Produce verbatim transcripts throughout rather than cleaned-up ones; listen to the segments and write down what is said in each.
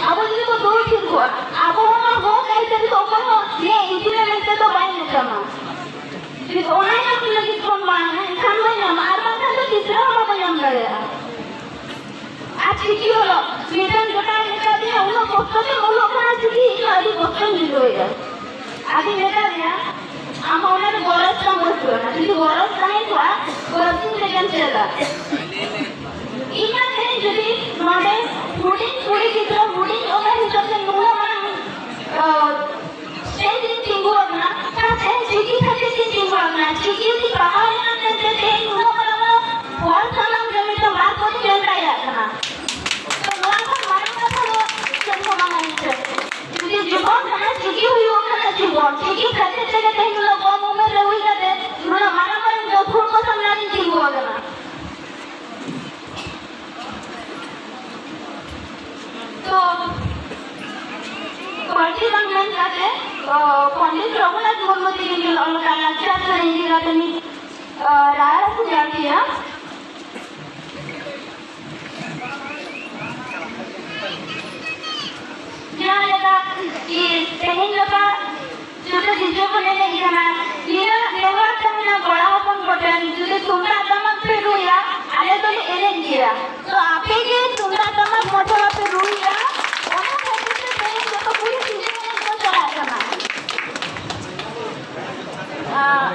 ᱟᱵᱚ ᱡᱩᱫᱤ ᱠᱚ ᱫᱩᱲᱩᱵ ᱛᱷᱤᱨ ᱠᱚᱜᱼᱟ, ᱟᱵᱚ ᱦᱚᱸ ᱚᱱᱟ ᱦᱚᱠ ᱟᱹᱭᱫᱟᱹᱨᱤ ᱫᱚ ᱚᱠᱚᱭ ᱦᱚᱸ ᱱᱤᱭᱟᱹ ᱤᱫᱤ ᱢᱮ ᱢᱮᱱᱛᱮ ᱫᱚ ᱵᱟᱭ ᱢᱮᱛᱟᱢᱟ᱾ ᱡᱩᱫᱤ ᱚᱱᱟ ᱧᱟᱢ ᱞᱟᱹᱜᱤᱫ ᱵᱚᱱ ᱢᱟᱲᱟᱝᱟ, ᱮᱱᱠᱷᱟᱱ ᱵᱚᱱ ᱧᱟᱢᱟ, ᱟᱨ ᱵᱟᱝᱠᱷᱟᱱ ᱫᱚ ᱛᱤᱥ ᱨᱮᱦᱚᱸ ᱵᱟᱵᱚ ᱧᱟᱢ ᱫᱟᱲᱮᱭᱟᱜᱼᱟ᱾ ᱟᱨ ᱪᱤᱠᱤ ᱚᱞᱚᱜ, ᱢᱤᱫᱴᱟᱝ ᱡᱚᱴᱟᱣ ᱢᱮᱛᱟ ᱫᱤᱧᱟ, "ᱩᱱᱟᱹᱜ ᱠᱚᱥᱴᱚ ᱛᱮᱢ ᱚᱞᱚᱜ ᱠᱟᱱᱟ ᱪᱤᱠᱤ, ᱤᱧ ᱟᱹᱰᱤ ᱠᱚᱥᱴᱚᱧ ᱵᱩᱡᱷᱟᱹᱣᱮᱫᱼᱟ᱾" ᱟᱫᱚᱧ ᱢᱮᱛᱟ ᱫᱮᱭᱟ, "ᱟᱢ ᱚᱱᱟ ᱨᱮ ᱜᱚᱨᱚᱡᱽ ᱛᱟᱢ ᱵᱟᱹᱪᱩᱜ ᱟᱱᱟ, ᱡᱩᱫᱤ ᱜᱚᱨᱚᱡᱽ ᱛᱟᱦᱮᱸ ᱠᱚᱜᱼᱟ, ᱵᱟᱨᱥᱤᱧ ᱨᱮᱜᱮᱢ ᱪᱮᱫᱟ᱾" ᱤᱧ ᱢᱟ ᱛᱮᱦᱮᱧ ᱡᱩᱫᱤ ᱱᱚᱰᱮ ᱦᱩᱰᱤᱧ ᱠᱩᱲᱤ ᱜᱤᱫᱽᱨᱟᱹ, ᱦᱩᱰᱤᱧ ᱩᱢᱮᱨ ᱦᱤᱥᱟᱹᱵ ᱛᱮ ᱱᱩᱱᱟᱹᱜ ᱢᱟᱨᱟᱝ, ᱚ, ᱥᱴᱮᱡᱽ ᱨᱤᱧ ᱛᱤᱸᱜᱩ ᱟᱠᱟᱱᱟ, ᱠᱷᱟᱱ ᱛᱮᱦᱮᱧ ᱪᱤᱠᱤ ᱠᱷᱟᱹᱛᱤᱨ ᱛᱤᱧ ᱛᱤᱸᱜᱩ ᱟᱠᱟᱱᱟ᱾ ᱪᱤᱠᱤ ᱛᱮ ᱯᱟᱲᱦᱟᱣ ᱞᱮᱱᱟ ᱢᱮᱱᱛᱮ ᱛᱮᱦᱮᱧ ᱱᱩᱱᱟᱹᱜ ᱢᱟᱨᱟᱝ ᱦᱚᱲ ᱥᱟᱢᱟᱝ ᱨᱮ ᱢᱤᱫᱴᱟᱝ ᱵᱟᱨ ᱠᱚᱧ ᱢᱮᱱ ᱫᱟᱲᱮᱭᱟᱜ ᱠᱟᱱᱟ᱾ ᱛᱚ ᱱᱚᱣᱟ ᱠᱷᱚᱱ ᱢᱟᱨᱟᱝ ᱠᱟᱛᱷᱟ ᱫᱚ ᱪᱮᱫ ᱦᱚᱸ ᱵᱟᱝᱟ ᱤᱧ ᱴᱷᱮᱱ᱾ ᱡᱩᱫᱤ ᱡᱤᱵᱚᱱ ᱠᱷᱟᱱᱰᱟᱣ ᱪᱤᱠᱤ ᱦᱩᱭᱩᱜ ᱠᱷᱟᱱ ᱡᱤᱵᱚᱱ, ᱪᱤᱠᱤ ᱠᱷᱟᱹᱛᱤᱨ ᱛᱮᱜᱮ ᱛᱮᱦᱮᱧ ᱱᱩᱱᱟᱹᱜ ᱠᱚᱢ ᱩᱢᱮᱨ ᱨᱮ ᱦᱩᱭ ᱠᱟᱛᱮ ᱱᱩᱱᱟᱹᱜ ᱢᱟᱨᱟᱝ ᱢᱟᱨᱟᱝ ᱜᱟᱹᱠᱷᱩᱲ ᱠᱚ ᱥᱟᱢᱱᱟ ᱨᱤᱧ ᱛᱤᱸᱜᱩ ᱟᱠᱟᱱᱟ᱾ ᱛᱚ, ᱯᱟᱹᱨᱥᱤ ᱵᱟᱝ ᱢᱮᱱ ᱠᱟᱛᱮ, ᱚ, ᱯᱚᱱᱰᱤᱛ ᱨᱚᱜᱷᱩᱱᱟᱛᱷ ᱢᱩᱨᱢᱩ ᱛᱤᱠᱤᱱ ᱠᱤᱱ ᱚᱞ ᱟᱠᱟᱫ ᱞᱟᱠᱪᱟᱨ ᱥᱮᱨᱮᱧ ᱤᱫᱤ ᱠᱟᱛᱮ ᱢᱤᱫ, ᱚ, ᱨᱟᱭ ᱨᱟᱥᱤ ᱧᱟᱢ ᱠᱮᱭᱟ᱾ ᱡᱟᱦᱟᱸ ᱞᱮᱠᱟ ᱠᱤ ᱛᱮᱦᱮᱧ ᱜᱟᱯᱟ ᱡᱩᱫᱤ ᱰᱤᱡᱮ ᱵᱚᱱ ᱮᱱᱮᱡ ᱠᱟᱱᱟ, ᱱᱤᱱᱟᱹᱜ ᱱᱮᱦᱚᱨ ᱛᱟᱦᱮᱱᱟ ᱠᱚᱲᱟ ᱦᱚᱯᱚᱱ ᱠᱚᱴᱷᱮᱱ, ᱡᱩᱫᱤ ᱛᱩᱢᱫᱟᱜ ᱴᱟᱢᱟᱠ ᱯᱮ ᱨᱩᱭᱟ, ᱟᱞᱮ ᱫᱚᱞᱮ ᱮᱱᱮᱡ ᱜᱮᱭᱟ᱾ ᱛᱚ ᱟᱯᱮ ᱜᱮ ᱛᱩᱢᱫᱟᱜ ᱴᱟᱢᱟᱠ ᱢᱚᱡᱽ ᱵᱟᱯᱮ ᱨᱩᱭᱟ, ᱚᱱᱟ ᱠᱷᱟᱹᱛᱤᱨ ᱛᱮ ᱛᱮᱦᱮᱧ ᱡᱚᱛᱚ ᱠᱩᱲᱤ ᱰᱤᱡᱮ ᱮᱱᱮᱡ ᱠᱚ ᱪᱟᱞᱟᱜ ᱠᱟᱱᱟ᱾ ᱟᱨ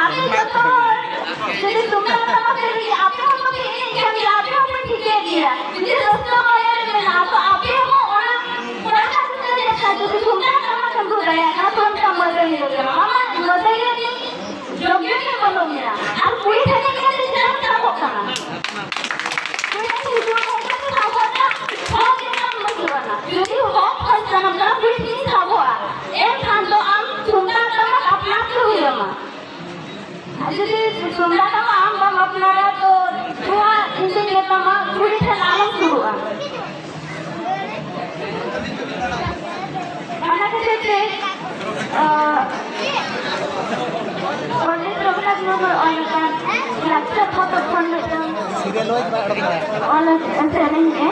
ᱟᱯᱮ ᱡᱚᱛᱚ ᱦᱚᱲ ᱡᱩᱫᱤ ᱛᱩᱢᱫᱟᱜ ᱴᱟᱢᱟᱠ ᱯᱮ ᱨᱩᱭᱟ, ᱟᱯᱮ ᱦᱚᱸ ᱯᱮ ᱮᱱᱮᱡ ᱠᱟᱱ ᱜᱮᱭᱟ, ᱟᱯᱮ ᱦᱚᱸ ᱯᱮ ᱴᱷᱤᱠᱟᱹᱭ ᱜᱮᱭᱟ᱾ ᱡᱩᱫᱤ ᱨᱟᱹᱥᱠᱟᱹ ᱢᱚᱱᱮ ᱨᱮ ᱢᱮᱱᱟᱜᱼᱟ, ᱛᱚ ᱟᱯᱮ ᱦᱚᱸ ᱚᱱᱟ ᱠᱚᱲᱟ ᱠᱷᱟᱹᱛᱤᱨ ᱛᱮ ᱪᱮᱫ ᱠᱷᱟᱹᱛᱤᱨ ᱛᱩᱢᱫᱟᱜ ᱴᱟᱢᱟᱠ ᱮᱢ ᱨᱩ ᱫᱟᱲᱮᱭᱟᱜ ᱠᱟᱱᱟ, ᱛᱚ ᱢᱤᱫᱴᱟᱝ ᱢᱟᱹᱫᱟᱹᱲᱤᱭᱟᱹ ᱠᱟᱱᱟ᱾ ᱟᱢᱟᱜ ᱢᱟᱹᱫᱟᱹᱲᱤᱭᱟᱹ ᱨᱤᱱᱤᱡ ᱡᱳᱜᱽᱭᱚ ᱜᱮ ᱵᱟᱹᱱᱩᱜ ᱢᱮᱭᱟ᱾ ᱟᱨ ᱠᱩᱲᱤ ᱴᱷᱮᱱ ᱦᱮᱡ ᱠᱟᱛᱮ ᱪᱮᱫᱟᱜ ᱮᱢ ᱥᱟᱵᱚᱜ ᱠᱟᱱᱟ? ᱠᱩᱲᱤ ᱴᱷᱮᱱ ᱦᱤᱡᱩᱜ ᱦᱮᱡ ᱠᱟᱛᱮ ᱥᱟᱵᱚᱜ ᱨᱮᱱᱟᱜ ᱦᱚᱠ ᱜᱮ ᱛᱟᱢ ᱵᱟᱹᱪᱩᱜ ᱟᱱᱟ᱾ ᱡᱩᱫᱤ ᱦᱚᱠ ᱠᱷᱚᱡ ᱥᱟᱱᱟᱢ ᱠᱟᱱᱟ, ᱠᱩᱲᱤ ᱴᱷᱮᱱ ᱥᱟᱵᱚᱜᱼᱟ, ᱮᱱᱠᱷᱟᱱ ᱫᱚ ᱟᱢ ᱛᱩᱢᱫᱟᱜ ᱴᱟᱢᱟᱠ ᱟᱯᱱᱟᱨ ᱛᱮ ᱦᱩᱭ ᱟᱢᱟ᱾ ᱟᱨ ᱡᱩᱫᱤ ᱛᱩᱢᱫᱟᱜ ᱴᱟᱢᱟᱠ ᱟᱢ ᱵᱟᱢ ᱟᱯᱱᱟᱨᱟ, ᱛᱚ ᱱᱚᱣᱟ ᱤᱧ ᱫᱩᱧ ᱢᱮᱛᱟᱢᱟ, ᱠᱩᱲᱤ ᱴᱷᱮᱱ ᱟᱞᱚᱢ ᱥᱩᱨᱩᱜᱼᱟ᱾ ᱚᱱᱟ ᱠᱷᱟᱹᱛᱤᱨ ᱛᱮ, ᱟᱸ, ᱯᱚᱱᱰᱤᱛ ᱨᱚᱜᱷᱩᱱᱟᱛᱷ ᱢᱩᱨᱢᱩ ᱚᱞ ᱟᱠᱟᱱ ᱞᱟᱠᱪᱟᱨ ᱯᱚᱛᱚᱵ ᱠᱷᱚᱱ ᱢᱤᱫᱴᱟᱝ ᱥᱤᱨᱤᱭᱟᱞ ᱣᱟᱭᱤᱡ ᱵᱟᱭ ᱚᱰᱚᱠ ᱫᱟᱲᱮᱭᱟᱜᱼᱟ᱾ ᱚᱞ ᱥᱮᱨᱮᱧ ᱜᱮ᱾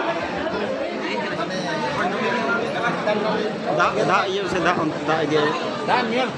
ᱫᱟᱜ, ᱫᱟᱜ ᱤᱭᱟᱹ ᱥᱮ ᱫᱟᱜ ᱚᱱᱛᱮ ᱫᱟᱜ ᱤᱭᱟᱹ᱾ ᱫᱟᱜ ᱧᱮᱞ᱾